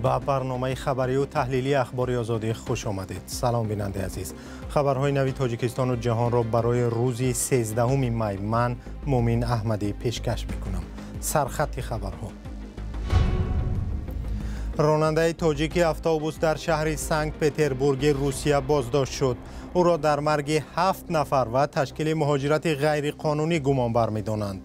Ба барномаи хабарию таҳлилии Ахбори Озодӣ хуш омадед. Салом, бинандаи азиз. Хабарҳои нави Тоҷикистону ҷаҳонро барои рӯзи 13 май ман, Мумин Аҳмадӣ, пешкаш мекунам. Сархати хабарҳо. Ронандаи тоҷики автобус дар шаҳри Санкт-Петербурги Русия боздошт шуд. Ӯро дар марги 7 нафар ва ташкили муҳоҷирати ғайриқонунӣ гумонбар медонанд.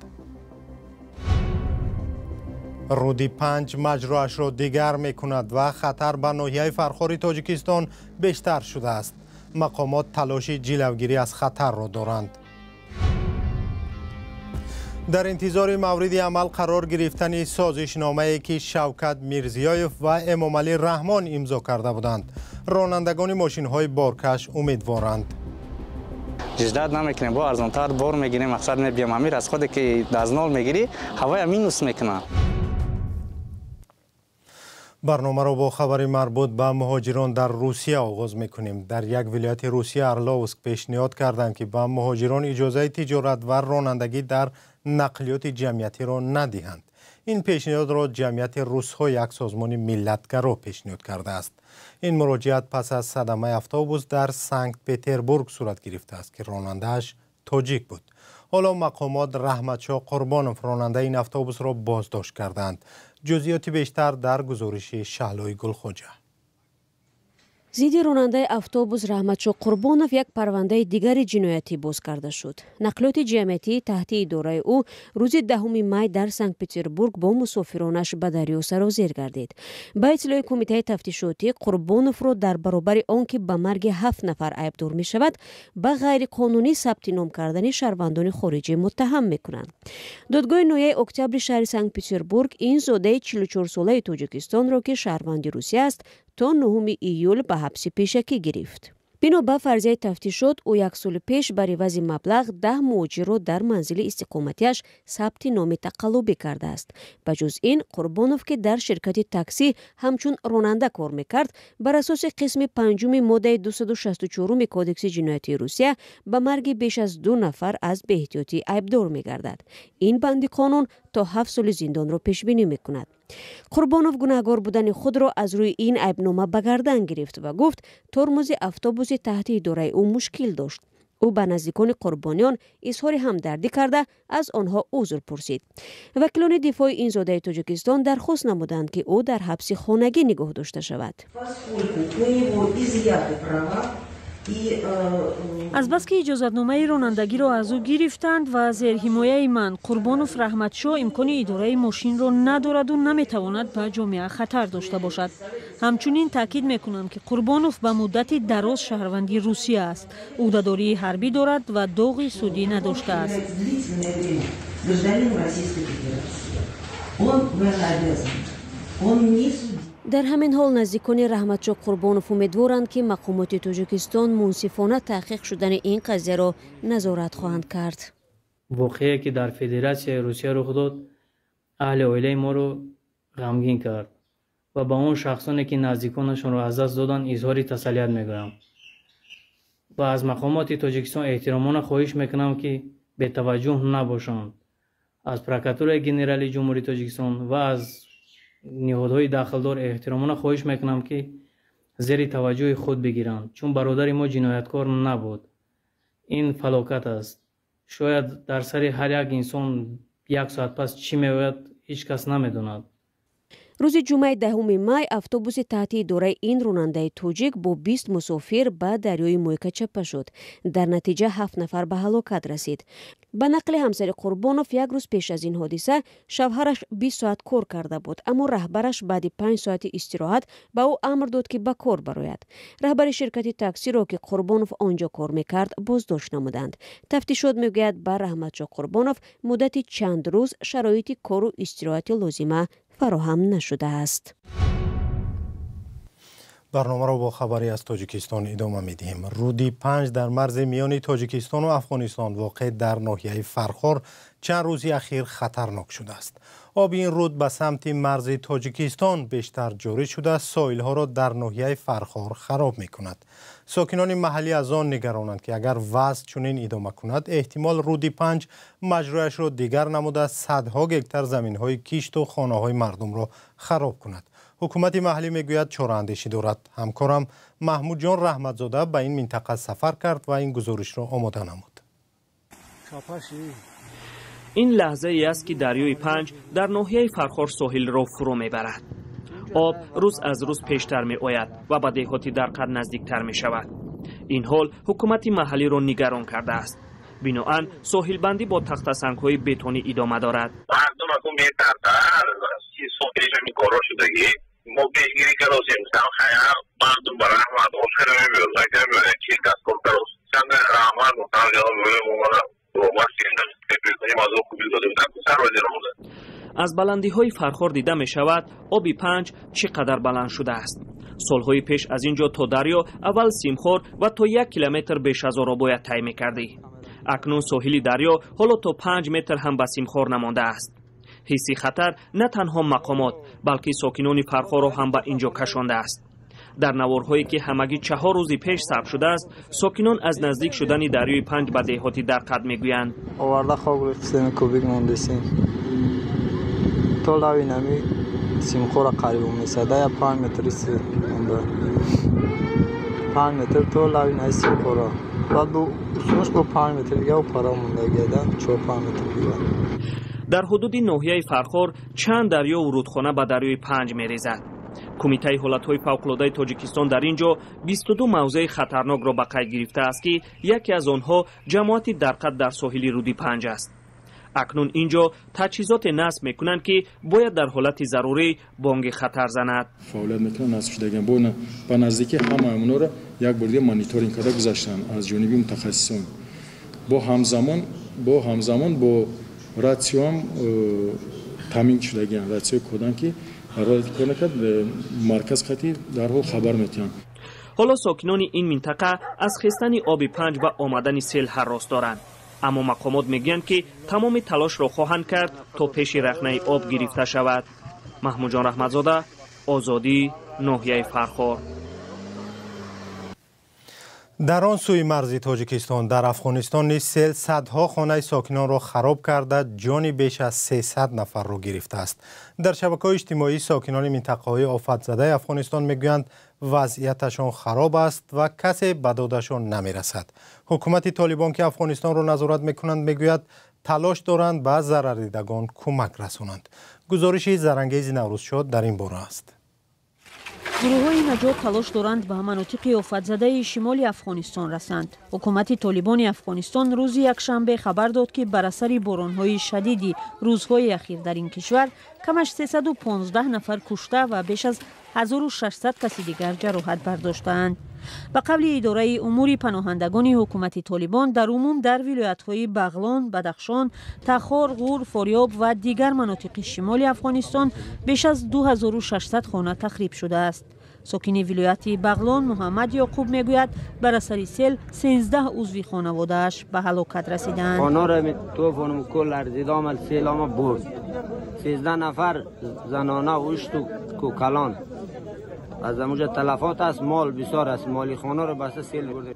Руди Панҷ маҷроашро дигар мекунад ва хатар ба ноҳияи Фархори Тоҷикистон бештар шудааст. Мақомот талоши ҷилавгирӣ аз хатарро доранд. Дар интизори мавриди амал қарор гирифтани созишномае, ки Шавкат Мирзиёев ва Эмомалӣ Раҳмон имзо карда буданд, ронандагони мошинҳои боркаш умедворанд. Ждать намекунем, бо арзонтар бор мегирем, мақсад мебиям. Ҳамин расходе, ки аз нол мегирӣ, ҳавая минус мекунад. Барномаро бо хабари марбут ба муҳоҷирон дар Русия оғоз мекунем. Дар як вилояти Русия, Орловск, пешниҳод карданд, ки ба муҳоҷирон иҷозаи тиҷорат ва ронандагӣ дар нақлиёти ҷамъиятиро надиҳанд. Ин пешниҳодро Ҷамъияти русҳо, як созмони миллатгаро, пешниҳод кардааст. Ин муроҷиат пас аз садамаи автобус дар Санкт Петербург сурат гирифтааст, ки ронандааш тоҷик буд. Ҳоло мақомот Раҳматшоҳ Қурбонов, ронандаи ин автобусро, боздошт кардаанд. Ҷузъиёти бештар дар гузориши Шаҳлои Гулхоҷа. Зидди ронандаи автобус Раҳматшоҳ Қурбонов як парвандаи дигари ҷиноятӣ боз карда шуд. Нақлиёти ҷамъиятии таҳти идораи ӯ рӯзи 10 май дар Санкт Петербург бо мусофиронаш ба дарё сарозер гардид. Ба иттилои Кумитаи тафтишотӣ, Қурбоновро дар баробари он ки ба марги ҳафт нафар айбдор мешавад, ба ғайриқонунӣ сабти ном кардани шаҳрвандони хориҷӣ муттаҳам мекунанд. Додгоҳи ноҳияи Октябри шаҳри Санкт Петербург ин зодаи 44-солаи Тоҷикистонро, ки шаҳрванди Русия аст, то 9 июл ба ҳабси пешакӣ гирифт. Бино ба фарзияи тафтишот, ӯ як соли пеш бар ивази маблағ 10 муҳоҷирро дар манзили истиқоматиаш сабти номи тақаллубӣ кардааст. Ба ҷуз ин, Қурбонов, ки дар ширкати таксӣ ҳамчун ронанда кор мекард, бар асоси қисми панҷуми моддаи 264-уми Кодекси ҷиноятии Русия ба марги беш аз ду нафар аз беэҳтиётӣ айбдор мегардад. Ин банди қонун то 7 соли зиндонро пешбинӣ мекунад. Қурбонов гунаҳгор будани худро аз рӯи ин айбнома ба гардан гирифт ва гуфт, тормози автобуси таҳти идораи ӯ мушкил дошт. Ӯ ба наздикони қурбониён изҳори ҳамдардӣ карда, аз онҳо узр пурсид. Вакилони дифои ин зодаи Тоҷикистон дархост намуданд, ки ӯ дар ҳабси хонагӣ нигоҳ дошта шавад. Поскольку у него изъяты права и Азбаски иҷозатномаи ронандагиро аз ӯ гирифтанд ва зерҳимояи ман, Қурбонов Раҳматшоҳ имкони идораи мошинро надораду наметавонад ба ҷомеа хатар дошта бошад. Ҳамчунин таъкид мекунам, ки Қурбонов ба муддати дароз шаҳрванди Русия аст, ӯҳдадории ҳарбӣ дорад ва доғи судӣ надоштааст. Длительное время гражданином Российской Федерации. Он военнообязан. Он не судим. Дар ҳамин ҳол, наздикони Раҳматшоҳ Қурбонов умедворанд, ки мақомоти Тоҷикистон мунсифона таҳқиқ шудани ин қазияро назорат хоҳанд кард. Воқеае, ки дар Федератсияи Русия рух дод, аҳли оилаи моро ғамгин кард ва ба он шахсоне, ки наздиконашонро аз даст доданд, изҳори тасаллият мегӯям ва аз мақомоти Тоҷикистон эҳтиромона хоҳиш мекунам, ки бетаваҷҷӯҳ набошанд. Аз Прокуратураи Генералии Ҷумҳурии Тоҷикистон ва аз ниҳодҳои дахлдор эҳтиромона хоҳиш мекунам, ки зери таваҷҷӯҳи худ бигиранд, чун бародари мо ҷинояткор набуд. Ин фалокат аст. Шояд дар сари ҳар як инсон як соат пас чӣ меояд, ҳеҷ кас намедонад. Рӯзи ҷумъаи 10 май автобуси таҳти идораи ин ронандаи тоҷик бо 20 мусофир ба дарёи Мойка чапа шуд. Дар натиҷа ҳафт нафар ба ҳалокат расид. Ба нақли ҳамсари Қурбонов, як рӯз пеш аз ин ҳодиса шавҳараш 20 соат кор карда буд, аммо раҳбараш баъди 5 соати истироҳат ба ӯ амр дод, ки ба кор барояд. Раҳбари ширкати таксиро, ки Қурбонов он ҷо кор мекард, боздошт намуданд. Тафтишот мегӯяд, ба Раҳматшоҳ Қурбонов муддати чанд рӯз шароити кору истироҳати лозима фароҳам нашудааст. Барномаро бо хабаре аз Тоҷикистон идома медиҳем. Руди Панҷ дар марзи миёни Тоҷикистону Афғонистон, воқеъ дар ноҳияи Фархор, Чанд рӯзи ахир хатарнок шудааст. Оби ин руд ба самти марзи Тоҷикистон бештар ҷорӣ шуда, соҳилҳоро дар ноҳияи Фархор хароб мекунад. Сокинони маҳаллӣ аз он нигаронанд, ки агар вазъ чунин идома кунад, эҳтимол руди Панҷ маҷрояшро дигар намуда, садҳо гектар заминҳои кишту хонаҳои мардумро хароб кунад. Ҳукумати маҳаллӣ мегӯяд, чораандешӣ дорад. Ҳамкорам Маҳмудҷон Раҳматзода ба ин минтақа сафар кард ва ин гузоришро омода намуд. Ин лаҳзае аст, ки дарёи Панҷ дар ноҳияи Фархор соҳилро фурӯ мебарад. Об рӯз аз рӯз пештар меояд ва ба деҳоти Дарқад наздиктар мешавад. Ин ҳол ҳукумати маҳаллиро нигарон кардааст. Биноан соҳилбандӣ бо тахтасангҳои бетонӣ идома дорад. Мо пешгирӣ каросем, мардум ба раҳмат Аз баландиҳои Фархор дида мешавад, оби Панҷ чӣ қадар баланд шудааст. Солҳои пеш аз ин ҷо то дарё аввал Симхор ва то 1 километр бешазорро бояд тай мекардӣ. Акнун соҳили дарё ҳоло то 5 метр ҳам ба Симхор намондааст. Ҳисси хатар на танҳо мақомот, балки сокинони Фархорро ҳам ба ин ҷо кашондааст. Дар наворҳое, ки ҳамагӣ 4 рӯзи пеш сабт шудааст, сокинон аз наздик шудани дарёи Панҷ ба деҳоти Дарқад мегӯянд. Оварда хок рехтем, кубик мондесем. То лави нами Симхора қариб месада, я 5 метри монда. 5 метр то лави наи Симхора. Баъд бо усунаш бо 5 метр дига пара мондагида, 4-5 метр дига. Дар ҳудуди ноҳияи Фархор чанд дарёву рудхона ба дарёи Панҷ мерезад. Кумитаи ҳолатҳои фавқулодаи Тоҷикистон дар ин ҷо 22 мавзеи хатарнокро ба қайд гирифтааст, ки яке аз онҳо ҷамоати Дарқад дар соҳили руди Панҷ аст. Акнун ин ҷо таҷҳизоте насб мекунанд, ки бояд дар ҳолати зарурӣ бонги хатар занад. Фаъолият мекунанд, насб шудаган ба наздикӣ ҳамаи онҳоро як бор дига мониторинг карда гузаштанд аз ҷониби мутахассисон. Бо ҳамзамон бо ратсиоам таъмин шудагианд, ратсиои кодан, ки кор накард, марказ қатӣ дарҳол хабар метиҳанд. Ҳоло сокинони ин минтақа аз хестани оби Панҷ ва омадани сел ҳаррос доранд. Аммо мақомот мегӯянд, ки тамоми талошро хоҳанд кард, то пеши рахнаи об гирифта шавад. Маҳмудҷон Раҳматзода, Озодӣ, ноҳияи Фархор. Дар он сӯи марзи Тоҷикистон, дар Афғонистон низ сел садҳо хонаи сокинонро хароб карда, ҷони беш аз 300 нафарро гирифтааст. Дар шабакаҳои иҷтимоӣ сокинони минтақаҳои офатзадаи Афғонистон мегӯянд, вазъияташон хароб аст ва касе ба додашон намерасад. Ҳукумати Толибон, ки Афғонистонро назорат мекунанд, мегӯяд, талош доранд ба зарардидагон кӯмак расонанд. Гузориши Зарангези Наврӯзшод дар ин бора аст. Гурӯҳҳои наҷот талош доранд ба манотиқи офатзадаи шимоли Афғонистон расанд. Ҳукумати Толибони Афғонистон рӯзи якшанбе хабар дод, ки бар асари боронҳои шадиди рӯзҳои ахир дар ин кишвар камаш 315 нафар кушта ва беш аз 1600 каси дигар ҷароҳат бардоштаанд. Ба қавли идораи умури паноҳандагони ҳукумати Толибон, дар умум дар вилоятҳои Бағлон, Бадахшон, Тахор, Ғур, Форёб ва дигар манотиқи шимоли Афғонистон беш аз 2600 хона тахриб шудааст. Сокини вилояти Бағлон Муҳаммад Ёқуб мегӯяд, бар асари сел 13 узви хонаводааш ба ҳалокат расидаанд. Хонаро тӯфону кул ларзид омад, сел омад, бурд. 13 нафар занона, ушту калон. Аз онҷо талафот аст, мол бисёр аст, моли хонаро баста сел бурда.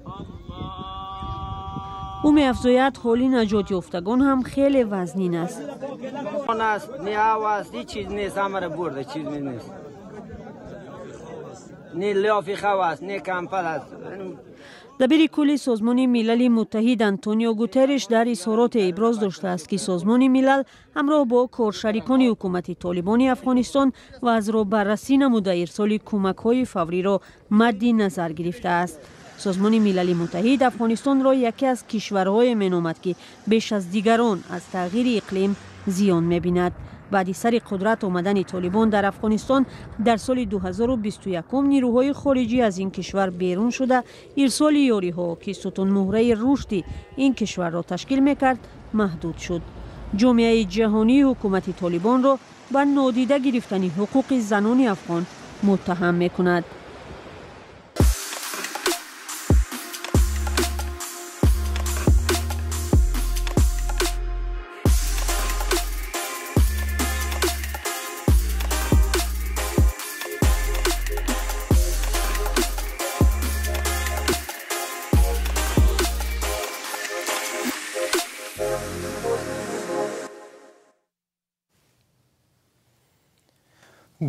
Ӯ меафзояд, ҳоли наҷотёфтагон ҳам хеле вазнин аст. Аст, не ав аст, ҳеҷ чиз нест, ҳамаро бурда, чиз нест. Не лиёфи хав аст, не кампал аст. Дабири кулли Созмони Милали Муттаҳид Антонио Гутерриш дар изҳороте иброз доштааст, ки Созмони Милал ҳамроҳ бо коршарикони ҳукумати Толибони Афғонистон вазъро баррасӣ намуда, ирсоли кӯмакҳои фавриро мадди назар гирифтааст. Созмони Милали Муттаҳид Афғонистонро яке аз кишварҳое меномад, ки беш аз дигарон аз тағйири иқлим зиён мебинад. Баъди сари қудрат омадани Толибон дар Афғонистон дар соли 2021 нирӯҳои хориҷӣ аз ин кишвар берун шуда, ирсоли ёриҳо, ки сутунмуҳраи рушди ин кишварро ташкил мекард, маҳдуд шуд. Ҷомеаи ҷаҳонии ҳукумати Толибонро ба нодида гирифтани ҳуқуқи занони афғон муттаҳам мекунад.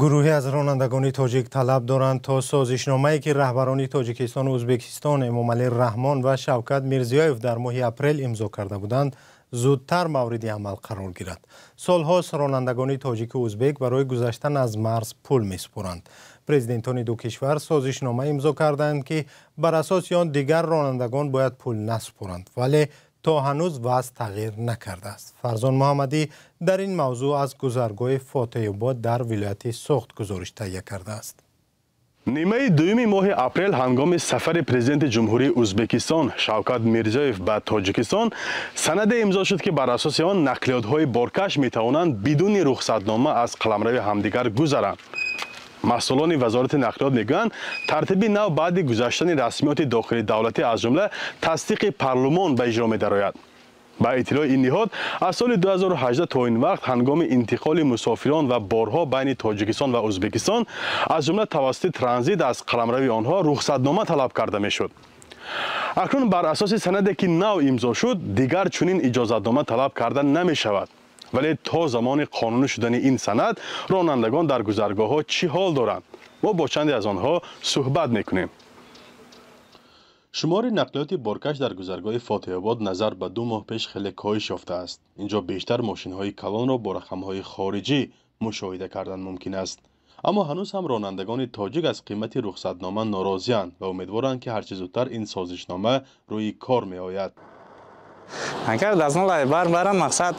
Гурӯҳе аз ронандагони тоҷик талаб доранд, то созишномае, ки раҳбарони Тоҷикистону Ӯзбекистон Эмомалӣ Раҳмон ва Шавкат Мирзиёев дар моҳи апрел имзо карда буданд, зудтар мавриди амал қарор гирад. Солҳост ронандагони тоҷику ӯзбек барои гузаштан аз марз пул месупоранд. Президентони ду кишвар созишнома имзо карданд, ки бар асоси он дигар ронандагон бояд пул насупоранд, вале то ҳанӯз вазъ тағйир накардааст. Фарзон Муҳаммадӣ дар ин мавзӯъ аз гузаргоҳи Фотеҳобод дар вилояти Суғд гузориш таҳия кардааст. Нимаи дуюми моҳи апрел ҳангоми сафари президенти Ҷумҳурии Ӯзбекистон Шавкат Мирзиёев ба Тоҷикистон санаде имзо шуд, ки бар асоси он нақлиётҳои боркаш метавонанд бидуни рухсатнома аз қаламрави ҳамдигар гузаранд. Масъулони вазорати нақлиёт мегӯянд, тартиби нав баъди гузаштани расмиёти дохили давлатӣ, аз ҷумла тасдиқи парлумон, ба иҷро медарояд. Ба иттилои ин ниҳод, аз соли 2018 то ин вақт ҳангоми интиқоли мусофирон ва борҳо байни Тоҷикистон ва Ӯзбекистон, аз ҷумла тавассути транзит аз қаламрави онҳо, рухсатнома талаб карда мешуд. Акнун бар асоси санаде, ки нав имзо шуд, дигар чунин иҷозатнома талаб карда намешавад. Вале то замони қонунӣ шудани ин санад ронандагон дар гузаргоҳҳо чӣ ҳол доранд? Мо бо чанде аз онҳо суҳбат мекунем. Шумори нақлиёти боркаш дар гузаргоҳи Фотеҳобод назар ба 2 моҳ пеш хеле коҳиш ёфтааст. Инҷо бештар мошинҳои калонро бо рақамҳои хориҷӣ мушоҳида кардан мумкин аст. Аммо ҳанӯз ҳам ронандагони тоҷик аз қимати рухсатнома норозианд ва умедворанд, ки ҳарчи зудтар ин созишнома рӯи кор меояд. Агар дастмол барам, мақсад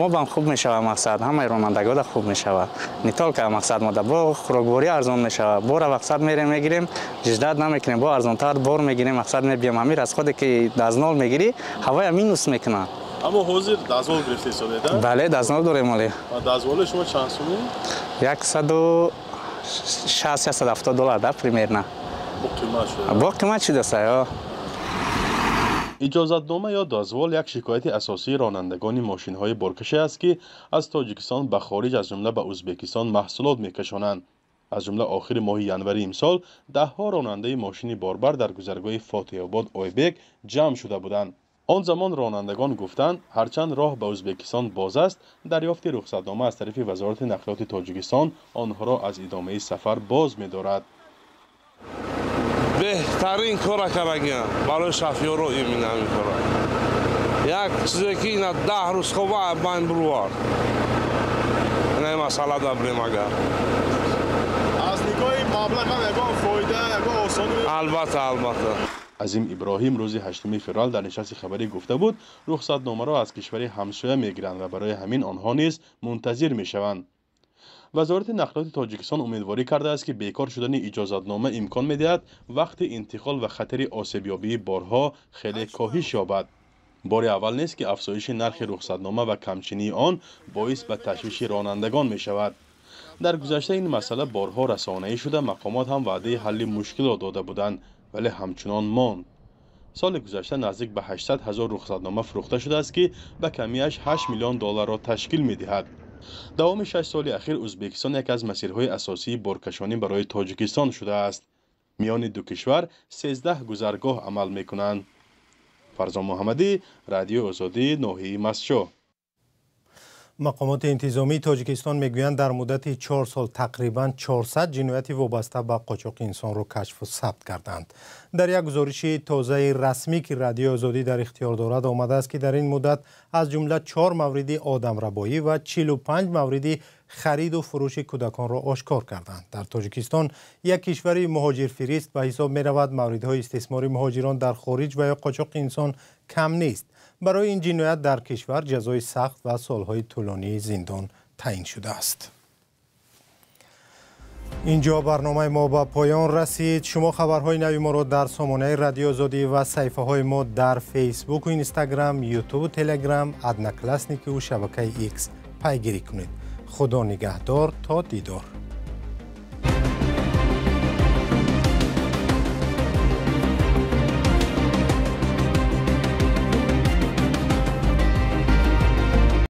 мо бам хуб мешавад, мақсад ҳамаи ронандагода хуб мешавад. Не только мақсад мода, бо хӯрокворӣ арзон мешавад. Бора мақсад мерем мегирем, ждать намекунем, бо арзонтар бор мегирем, мақсад мебиям. Ҳамин расходе ки дастмол мегирӣ, ҳавая минус мекунад. Аммо ҳозир дастмол гирифта ҳисобед, а? Бале, дастмол дорем оле. Дастмоли шумо чанд сумӣ? 160-170 доллар, да, примерно. Бо қимат шуда. Бо қимат шудааст, а. Иҷозатнома ё дозвол як шикояти асосии ронандагони мошинҳои боркашӣ аст, ки аз Тоҷикистон ба хориҷ, аз ҷумла ба Ӯзбекистон, маҳсулот мекашонанд. Аз ҷумла охири моҳи январи имсол даҳҳо ронандаи мошини борбар дар гузаргоҳи Фотеҳобод Ойбек ҷамъ шуда буданд. Он замон ронандагон гуфтанд, ҳарчанд роҳ ба Ӯзбекистон боз аст, дарёфти рухсатнома аз тарафи Вазорати нақлиёти Тоҷикистон онҳоро аз идомаи сафар боз медорад. Беҳтарин кора кардагиам барои шофёро, именно ҳамин кора. Як чизе ки ина 10 рӯз хоба байн бурвард. Ина масъала дабрем агар. Аз нигоҳи маблағ ҳам ягон фоида, ягон осонӣ? Албатта, албатта. Азим Иброҳим рӯзи 8 феврал дар нишасти хабарӣ гуфта буд, рухсатномаро аз кишвари ҳамсоя мегиранд ва барои ҳамин онҳо низ мунтазир мешаванд. Вазорати нақлиёти Тоҷикистон умедворӣ кардааст, ки бекор шудани иҷозатнома имкон медиҳад вақти интиқол ва хатари осебёбии борҳо хеле коҳиш ёбад. Бори аввал нест, ки афзоиши нархи рухсатнома ва камчинии он боис ба ташвиши ронандагон мешавад. Дар гузашта ин масъала борҳо расонаӣ шуда, мақомот ҳам ваъдаи ҳалли мушкилро дода буданд, вале ҳамчунон монд. Соли гузашта наздик ба 800 ҳазор рухсатнома фурӯхта шудааст, ки ба камиаш 8 миллион долларро ташкил медиҳад. Давоми 6 соли ахир Ӯзбекистон яке аз масирҳои асосии боркашонӣ барои Тоҷикистон шудааст. Миёни ду кишвар 13 гузаргоҳ амал мекунанд. Фарзон Муҳаммадӣ, Радиои Озодӣ, ноҳияи Мастчоҳ. Мақомоти интизомии Тоҷикистон мегӯянд, дар муддати 4 сол тақрибан 400 ҷинояти вобаста ба қочоқи инсонро кашфу сабт карданд. Дар як гузориши тозаи расмӣ, ки Радиои Озодӣ дар ихтиёр дорад, омадааст, ки дар ин муддат аз ҷумла 4 мавриди одамрабоӣ ва 45 мавриди хариду фурӯши кӯдаконро ошкор карданд. Дар Тоҷикистон, як кишвари муҳоҷирфирист ба ҳисоб меравад, мавридҳои истисмори муҳоҷирон дар хориҷ ва ё қочоқи инсон кам нест. Барои ин ҷиноят дар кишвар ҷазои сахт ва солҳои тӯлонии зиндон таъин шудааст. Инҷо барномаи мо ба поён расид. Шумо хабарҳои нави моро дар сомонаи Радиои Озодӣ ва саҳифаҳои мо дар Фейсбуку Инстаграм, Ютубу Телеграм, Одноклассникиву шабакаи Икс пайгирӣ кунед. Худо нигаҳдор, то дидор.